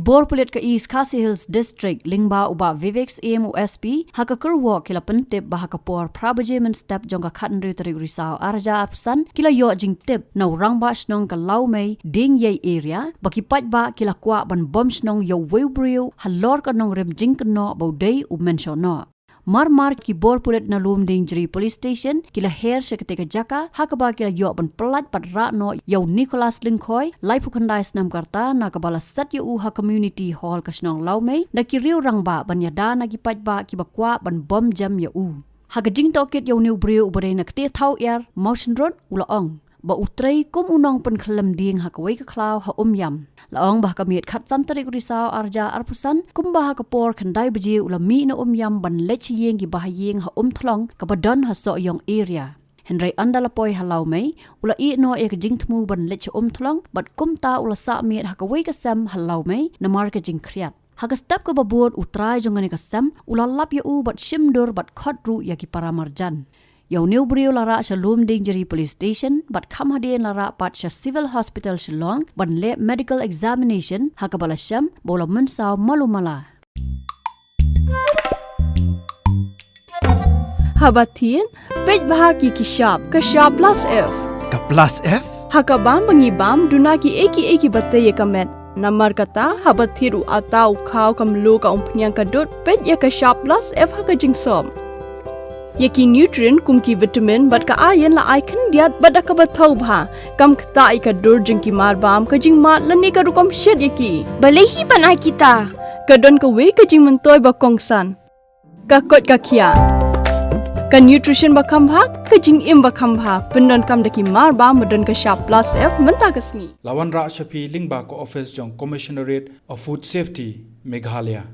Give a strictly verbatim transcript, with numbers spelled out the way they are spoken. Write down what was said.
Bor pulit ka East Khasi Hills District lyngba u Bah Vivek Syiem u S P, ha ka kyrwoh ki la pyntip ba ha ka por phra baje mynstep jong ka khathynriew tarik u Risaw arhajar arphew san, ki la ïoh jingtip na u rangbah shnong ka Lawmei, Dieng Yei area, ba ki paidbah ki la kwah ban bom shnong ïa uwei u briew halor ka nongrim jingkynnoh ba u dei u menshohnoh. Mar mar ki bor pulit na Lumdiengjri Police Station ki la her sha katei ka jaka, ha kaba ki la ïoh ban pyllait bad rah noh ïa u Nicholas Lyngkhoi, laiphew khyndai snem ka rta, na kaba la set ïa u ha Community Hall ka shnong Lawmei na ki riew rangbah ban ïada na ki paidbah kiba kwah ban bom jem ïa u. Ha ka jingtohkit ïa une u briew uba dei na Ktieh Thawiar, Mawshynrut, u la ong ba u trei kum u nongpynkhyllem dieng ha kawei ka khlaw ha Umiam. La ong ba ha ka miet khatsan tarik u Risaw arhajar arphew san, kumba ha ka por khyndai baje, u la mih na Umiam ban leit sha ïing ki bahaïing ha Umthlong kaba don ha Sohiong area. Hynrei ynda la poi ha Lawmei, u la ïeh noh ïa ka jingthmu ban leit sha Umthlong, bad kumta u la sah miet ha kawei ka sem ha Lawmei namar ka jingkhriat. Ha ka step kaba bud, u trai jong kane ka sem u la lap ïa u bad shim dur bad khot ruh ïa ki paramarjan. Ïa une u briew la rah sha Lumdiengjri Police Station bad kham hadien la rah pat sha Civil Hospital Shillong ban leh medical examination, ha kaba la shem ba u la mynsaw malu mala. Haba thied, peit bha ïa ki shap, ka shap plus F. Ka plus F? Ha ka bam ba ngi bam, duna kiei kiei kiba tei ïa ka met. Namar kata, haba thied u atta, u khaw, ka mluh, ka umphniang, ka dud, peit ïa ka shap plus F ha ka jingsop. Ïa ki nutrient kum ki vitamin bad ka iron la ai khyndiat bad da kaba thaw bha. Kam ktah ïa ka dur jong ki mar bam, ka jingmad lane ka rukom shet ïa ki. Balei hi ban ai kita? Ka don kawei ka jingmyntoi ba kongsan. Ka koit ka khiah. Ka nutrition ba kham bha, ka jingim ba kham bha. Pyndonkam da ki mar bam ba don ka shap plus F mynta ka sngi. La wanrah sha phi lyngba ka office jong Commissionerate of Food Safety, Meghalaya.